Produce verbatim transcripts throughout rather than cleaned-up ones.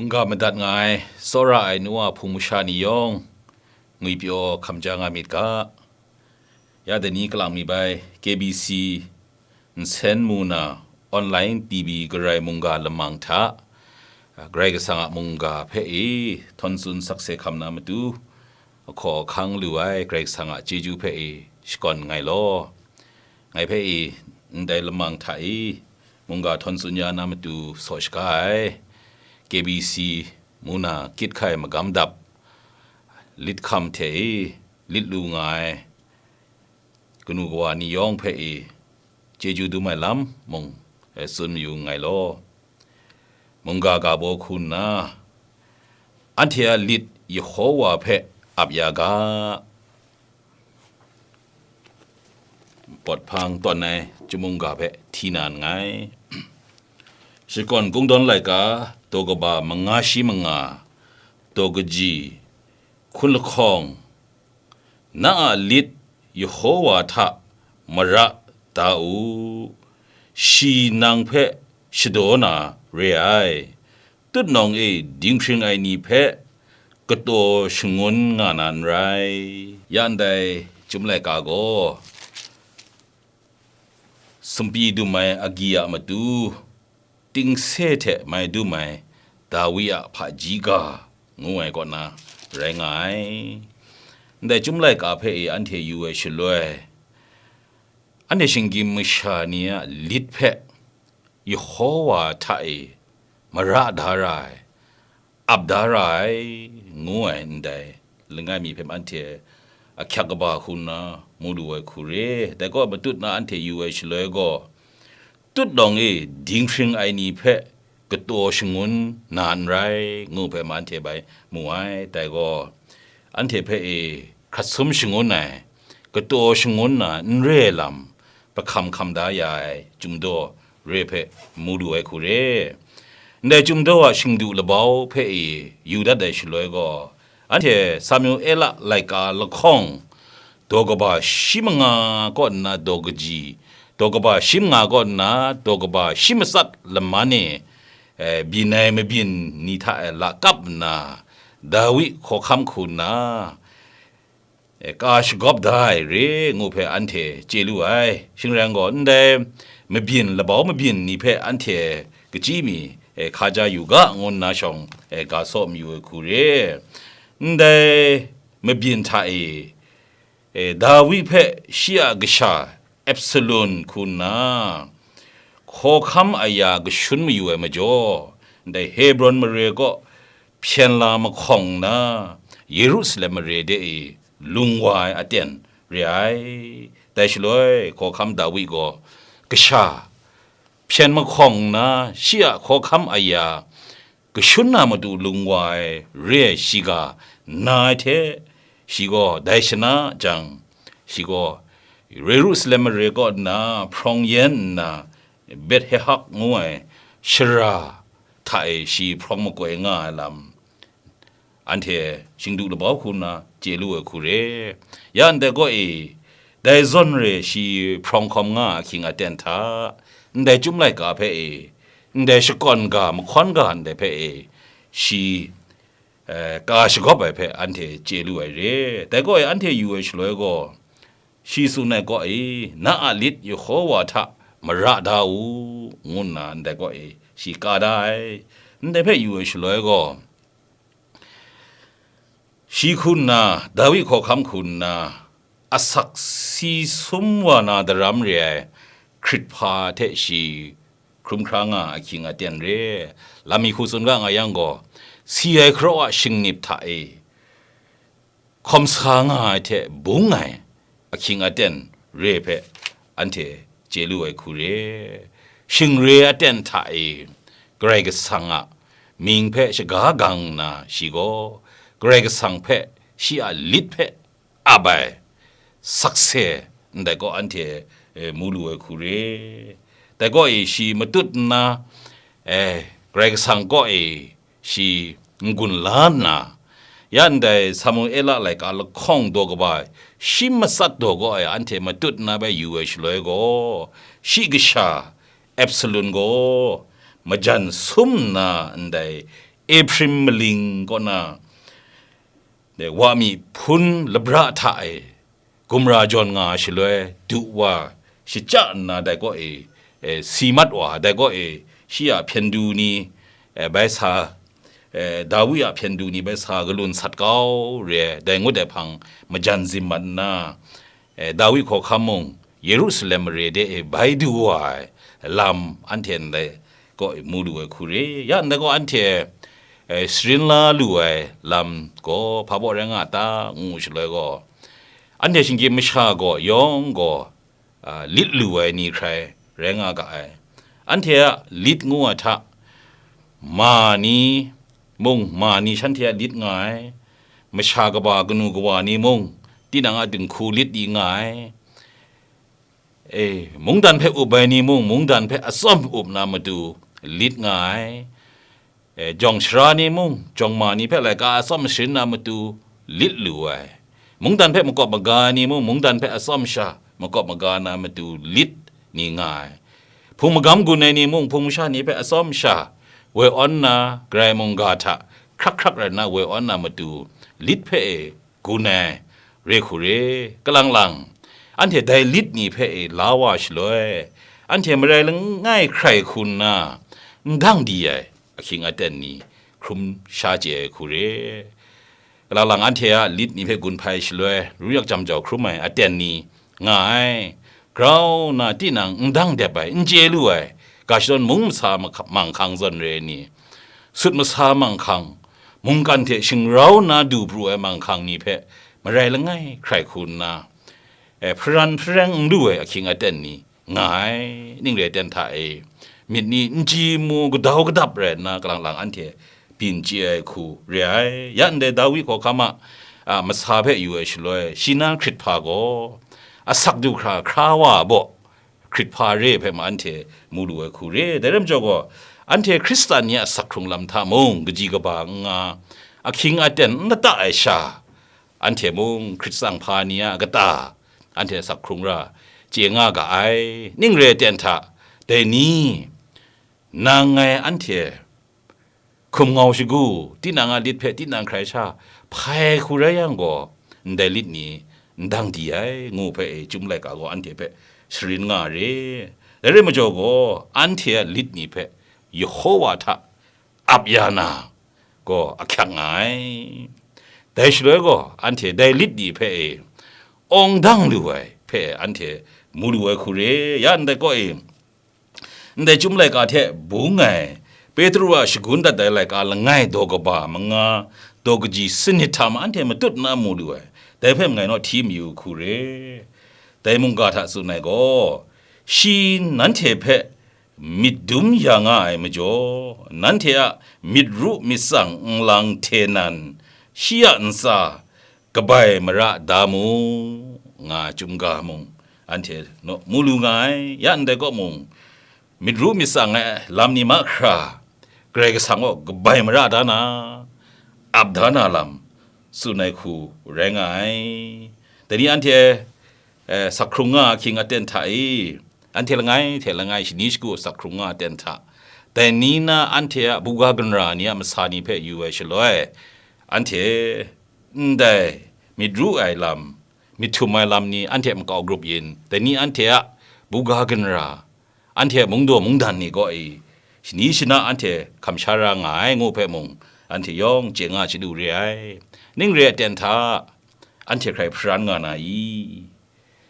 Ga madat nga ai, tsawra ai nu wa hpung masha ni yawng, ngwipyaw hkam ja nga myit ga. Ya dai ni kalang mi bai, K B C nsen mu na, online T V garai mungga lamang hta, Karai Kasang a mungga hpe e htawn tsun sakse hkam na matu, ahkaw ahkang lu ai Karai Kasang a chyeju hpe e shakawn nngai law. Ngai hpe e ndai lamang hta e mungga htawn tsun ya na matu saw shaga ai, K B C mu na kyit hkai magam dap, lit hkam hte e lit lu nga ai kanu kawa ni yawng hpe e chyeju dum ai lam mung, eh, tsun mayu nngai law. Mungga ga baw hku nna, anhte a lit Yehowa hpe ap ya ga. Pawt hpang tawn ai chyum mungga hpe hti na nngai. Shakawn Kungdawn laika, daw kaba manga shi manga, daw kaji, hkun lahkawng, na a lit Yehowa hta mara da u, shi nang hpe shadaw na re ai, tutnawng e dinghpring ai ni hpe kataw shangun nga na n rai. Ya ndai chyum laika gaw, sumpi dum ai agyi a matu, tingse hte mai dum ai Dawi a hpaji ga ngu ai kaw na rai nga ai. Ndai chyum laika hpe e anhte yu ai shaloi, anhte shinggyim masha ni a lit hpe Yehowa hta e mara da ra ai, ap da ra ai, ngu ai ndai langai mi hpe anhte ahkyak kaba hku nna mu lu ai hku re. Dai gaw matut na anhte yu ai shaloi gaw, tutnawng e dinghpring ai ni hpe kataw shangun na n rai, ngu hpe ma anhte bai mu ai. Dai gaw, anhte hpe e hkrat sum shangun ai, kataw shangun na n re ai lam, pahkam hkam da ya ai Chyum Daw re hpe mu lu ai hku re. Ndai Chyum Daw a shingdu labau hpe e yu dat ai shaloi gaw, anhte Samuela laika lahkawng, daw kaba shi manga kaw nna daw kaji, daw kaba shi manga kaw nna daw kaba shi matsat laman e, eh, byin ai mabyin ni hta e lakap nna, Dawi hkawhkam hku nna, eh, ka shagawp da ai re ngu hpe anhte chye lu ai. Shing rai yang gaw, ndai mabyin, labau mabyin ni hpe anhte kachyi mi, eh, hkaja yu ga, ngu nna shawng, eh, ga saw mayu ai hku re. Ndai mabyin hta e, eh, Dawi hpe shi a kasha Absalom hku nna, hkawhkam aya kashun mayu ai majaw, ndai Hebron mare kaw hpyen la mahkawng nna, Yerusalem mare de e lung wa ai aten re ai. Dai shaloi, hkawhkam Dawi gaw kasha hpyen mahkawng nna, shi a hkawhkam aya kashun na matu lung wa ai re ai shiga nna ai hte, shi gaw dai shana jang, shi gaw Yerusalem mare kaw nna hprawng yen nna, Bethehak ngu ai shara hta e shi hprawng makoi nga ai lam, anhte shingdu labau hku nna chye lu ai hku re. Ya ndai kaw e, dai zawn re shi hprawng hkawm nga ahkying aten hta, ndai Chyum laika hpe e, ndai shakawn ga, mahkawn ga ndai hpe e, shi, eh, ka shagawp ai hpe anhte chye lu ai re. Dai kaw e, anhte yu ai shaloi gaw, shi tsun ai kaw e, na a lit Yehowa hta mara da u, ngu nna ndai kaw e shi ka da ai. Ndai hpe yu ai shaloi gaw, shi hku nna, Dawi hkawhkam hku nna, asak si sum wa na daram re ai hkrit hpa hte shi hkrum hkra nga ahkying aten re. Lam mi hku tsun ga nga yang gaw, si ai hkaraw a shingnip hta e hkawm sa nga ai hte bung ai ahkying aten re hpe anhte chye lu ai hku re. Shing re aten hta e Karai Kasang a mying hpe shaga gang nna shi gaw, Karai Kasang hpe shi a lit hpe ap ai sakse ndai kaw anhte, eh, mu lu ai hku re. Dai kaw e shi matut nna, eh, Karai Kasang kaw e shi n-gun la nna, ya ndai Samuela laika lahkawng daw kaba shi matsat daw kaw e anhte matut nna bai yu ai shaloi gaw, shi kasha Absalom gaw majan sum nna ndai Ephraim maling kaw na, e, wa mi hpun labra hta e gumra jawn nga ai shaloi, du wa shachya nna dai kaw e, e, si mat wa, dai kaw e shi a hpyen du ni, e, bai sa, e, Dawi a hpyen du ni bai sa galun sat kau re ai, dai ngut ai hpang majan zim mat nna, e, Dawi hkawhkam mung Yerusalem mare de e bai du wa ai lam anhte ndai kaw e mu lu ai hku re. Ya ndai gaw anhte, e, sharin la lu ai lam gaw hpa baw rai nga a ta, ngu shaloi gaw, anhte shinggyim masha gaw yawng gaw, a, lit lu ai ni hkrai rai nga ga ai. Anhte a lit ngu ai hta, ma ni mung, ma ni shanhte a lit nga ai, masha kaba kanu kawa ni mung, tinang a dinghku lit di nga ai, e, mungdan hpe up ai ni mung, mungdan hpe atsawm up na matu lit nga ai, e, jawng sara ni mung, jawng ma ni hpe laika atsawm sharin na matu lit lu ai, mungdan hpe makawp maga ai ni mung, mungdan hpe atsawm sha makawp maga na matu lit ni nga ai, hpung magam gun ai ni mung, hpung masha ni hpe atsawm sha woi awn na, Karai mungga hta hkrak hkrak rai nna woi awn na matu lit hpe e gun ai re hku re, kalang lang, anhte dai lit ni hpe e la wa shaloi, anhte marai langai hkrai hku nna n dang di ai ahkying aten ni hkrum sha chye ai hku re. Kalang lang, anhte a lit ni hpe gun hpai shaloi, ru yak jam jau hkrum ai aten ni nga ai. Grau na tinang n dang dep ai, n chye lu ai, ga shadawn mung masa mahka-, manghkang zawn re ai ni, sut masa manghkang, mungkan hte shingrau nna du pru ai manghkang ni hpe marai langai hkrai hku nna, e, hparan hpareng n lu ai ahkying aten ni nga ai. Ning re ai ten hta e, myit ni n chyi mu gadau gadap rai nna, kalang lang anhte byin chye ai hku re ai. Ya ndai Dawi hkawhkam a, a, masa hpe yu ai shaloi, shi na hkrit hpa gaw asak du hkra hkra wa ai baw, hkrit hpa re ai hpe mung anhte mu lu ai hku re. Dai rai majaw gaw, anhte Hkristan ni a asak hkrung lam hta mung kaji kaba n nga, ahkying aten n lata ai sha, anhte mung hkritsang hpa ni a kata, anhte asak hkrung ra chye nga ga ai. Ning re ai ten hta, dai ni, nang ngai anhte hkum ngau shagu, tinang a lit hpe tinang hkrai sha hpai hku rai yang gaw, ndai lit ni n dang di ai, ngu hpe e, Chyum laika gaw anhte hpe sharin nga re. Dai rai majaw gaw, anhte a lit ni hpe Yehova hta ap ya na gaw ahkyak nga ai. Dai shaloi gaw, anhte dai lit ni hpe e awng dang lu ai hpe anhte mu lu ai hku re. Ya ndai kaw e, ndai Chyum laika hte bung ai Petru a shagun dat ai laika langai daw kaba manga, daw kaji sanit hta ma anhte matut na mu lu ai, dai hpe ngai naw hti mayu hku re. Dai mungga hta tsun ai gaw, shi nanhte hpe myit dum ya nga ai majaw, nanhte a myit ru myit tsang nlang hte nan shi a ntsa kabai mara da mu, nga Chyum ga mung anhte naw mu lu nga ai. Ya ndai kaw mung, myit ru myit tsang ai lam ni mahkra, Karai Kasang gaw kabai mara da na, ap da na lam tsun ai hku rai nga ai. Dai ni anhte, eh, sak hkrung nga ahkying aten hta e, anhte langai hte langai shani shagu sak hkrung nga aten hta, dai ni na anhte a buga ginra ni a masa ni hpe yu ai shaloi, anhte ndai myit ru ai lam, myit htum ai lam ni anhte makau grup yin, dai ni anhte a buga ginra, anhte a mungdaw mungdan ni kaw e, shani shana anhte hkam sha ra nga ai ngu hpe mung, anhte yawng chye nga chyalu re ai. Ning re ai aten hta, anhte hkrai hparan nga na i?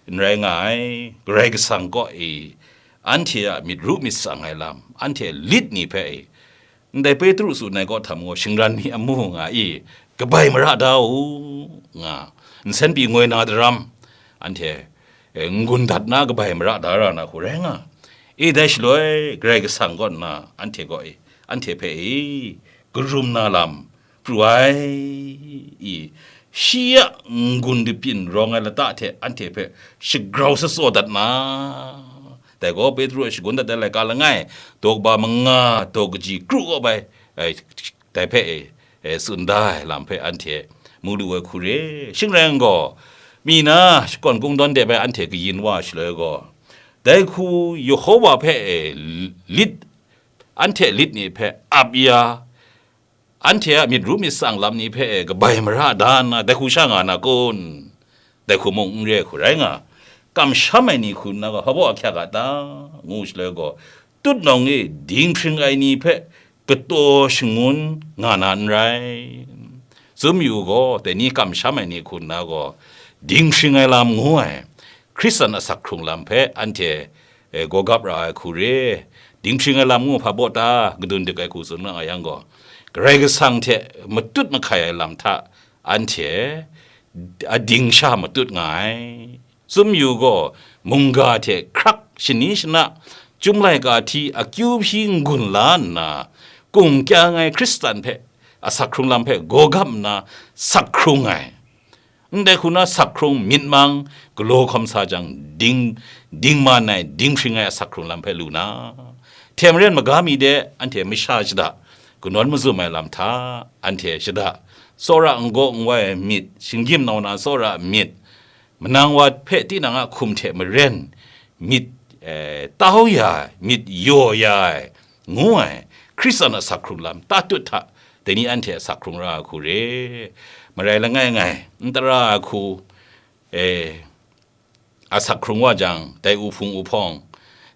N rai nga ai, Karai Kasang kaw e, anhte a myit ru myit tsang ai lam, anhte lit ni hpe e, ndai Petru tsun ai kaw htam gaw, shingran mi amu nga i, kabai mara da u, nga, nsen pyi ngoi na daram, anhte, e, n-gun dat na kabai mara da ra na hku rai nga. E, dai shaloi, Karai Kasang kaw nna, anhte kaw e, anhte hpe e, karum na lam pru ai, i, shi a n-gun dipyin rawng ai lata hte anhte hpe shagrau satsaw dat na, dai gaw Petru a shagun dat ai laika langai, daw kaba manga, daw kaji kru kau bai, ai, dai hpe, e, e, tsun da ai lam hpe anhte mu lu ai hku re. Shing rai yang gaw, mi na shakawn kungdawn de bai anhte kayin wa shaloi gaw, dai hku Yehova hpe, e, lit, anhte lit ni hpe ap ya, anhte a myit ru myit tsang lam ni hpe kabai mara da nna, dai hku sha nga na kun? Dai hku mung n re ai hku rai nga, kamsham ai ni hku nna gaw, hpa baw ahkyak a ta? Ngu shaloi gaw, tutnawng e dinghpring ai ni hpe kataw shangun nga na n rai. Tsun yu gaw, dai ni kamsham ai ni hku nna gaw, dinghpring ai lam ngu ai, Hkristan asak hkrung lam hpe anhte, e, gawgap ra ai hku re, dinghpring ai lam ngu hpa baw ta, kadun dik ai hku tsun nga yang gaw, Karai Kasang hte matut mahkai ai lam hta anhte ading sha matut nga ai. Tsun yu gaw, mungga hte hkrak shani shana, Chyum laika hti akyu hpyi n-gun la nna, kung kyang ai Hkristan hpe, asak hkrung lam hpe gawgap nna sak hkrung ai. Ndai hku na sak hkrung myit mang galaw hkawm sa jang, ding, dingman ai, dinghpring ai asak hkrung lam hpe lu na, hte maren maga mi de, anhte masha shada, kanawn mazum ai lam hta, anhte shada, tsawra n gaw n wai ai myit, shinggyim nau na tsawra myit, manang wa hpe tinang a hkum hte maren myit, eh, tau ya ai, myit yaw ya ai, ngu ai, Hkristan a sak hkrung lam tatut hta, dai ni anhte a sak hkrung ra ai hku re. Marai langai ngai, n tara ai hku, eh, a sak hkrung wa jang, dai uhpung uhpawng,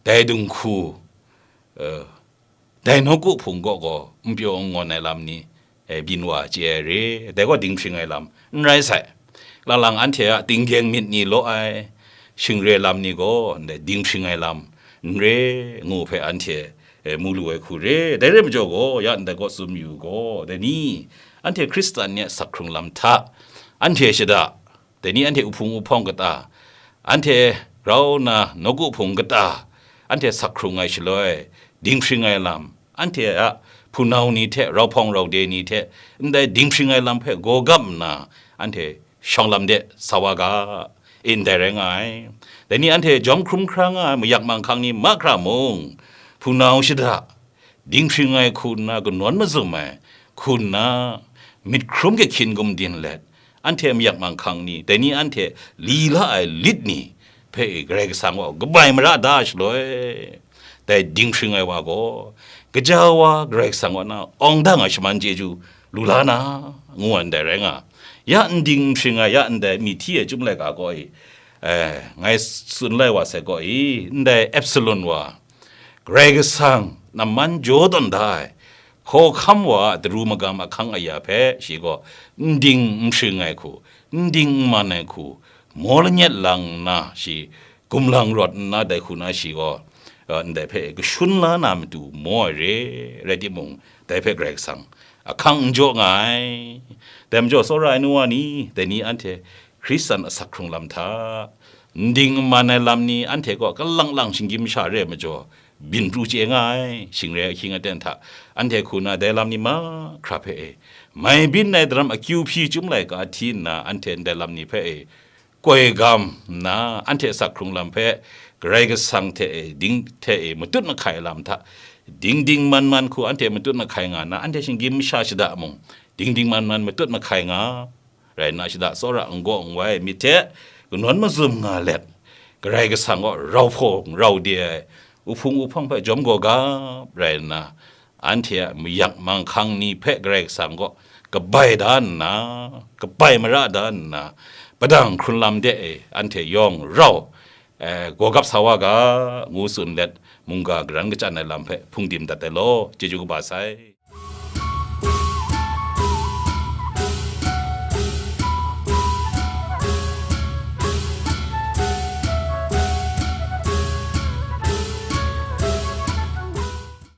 dai dinghku, eh, dai nawku hpung kaw gaw n pyaw n ngawn ai lam ni, e, byin wa chye ai re, dai gaw dinghpring ai lam n rai sai. Lang lang anhte a tinggyeng myit ni law ai, shingre lam ni gaw ndai dinghpring ai lam n re, ngu hpe anhte, e, mu lu ai hku re. Dai rai majaw gaw, ya ndai kaw tsun mayu gaw, dai ni, anhte Hkristan ni a sak hkrung lam hta, anhte shada, dai ni anhte uhpung uhpawng kata, anhte grau nna nawku hpung kata, anhte sak hkrung ai shaloi, dinghpring ai lam, anhte a hpunau ni hte rau hpawng rau de ni hte ndai dinghpring ai lam hpe gawgap nna, anhte shawng lam de sa wa ga, e, ndai rai nga ai. Dai ni anhte jawm hkrum hkra nga ai mayak manghkang ni mahkra mung, hpunau shada, dinghpring ai hku nna kanawn mazum ai hku nna, myit hkrum kehkyin gumdin let, anhte mayak manghkang ni, dai ni anhte li la ai lit ni hpe Karai Kasang gaw kabai mara da shaloi, dai dinghpring ai wa gaw, gaja wa Karai Kasang kaw na awng dang ai shaman chyeju lu la na, ngu ai ndai rai nga. Ya ndinghpring ai, ya ndai myi hti ai Chyum laika kaw e, eh, ngai tsun lai wa sai kaw e, ndai Absalom wa, Karai Kasang namman jaw tawn da ai, hkawhkam wa a daru magam ahkang aya hpe shi gaw n ding n hpring ai hku, n ding n man ai hku, maw lanyet lang nna shi gumlang rawt nna dai hku na shi gaw, eh, ndai hpe kashun la na matu maw ai re, rai timung, dai hpe Karai Kasang ahkang n jaw nga ai. Dai majaw, tsawra ai nu wa ni, dai ni anhte Hkristan asak hkrung lam hta, n ding n man ai lam ni anhte kaw kalang lang shinggyim masha re ai majaw, byin pru chye nga ai, shingre ahkying aten hta, anhte hku na dai lam ni mahkra hpe e, mai byin ai daram akyu hpyi Chyum laika hti nna, anhte ndai lam ni hpe e, koi gam nna, anhte asak hkrung lam hpe Karai Kasang hte e, ding hte e, matut mahkai lam hta, ding ding man man hku anhte matut mahkai nga nna, anhte shinggyim masha shada mung, ding ding man man matut mahkai nga, rai nna, shada tsawra n gaw n wai ai myit hte kanawn mazum nga let, Karai Kasang kaw rau hpawng rau de ai, uhpung uhpawng hpe jawm gaw gap rai nna, anhte a mayak manghkang ni hpe Karai Kasang kaw kabai da nna, kabai mara da nna, padang hkrun lam de e, anhte yawng rau, eh, gawgap sa wa ga, ngu tsun let, mungga garan kachyan ai lam hpe hpung dim dat ai law, chyeju kaba sai.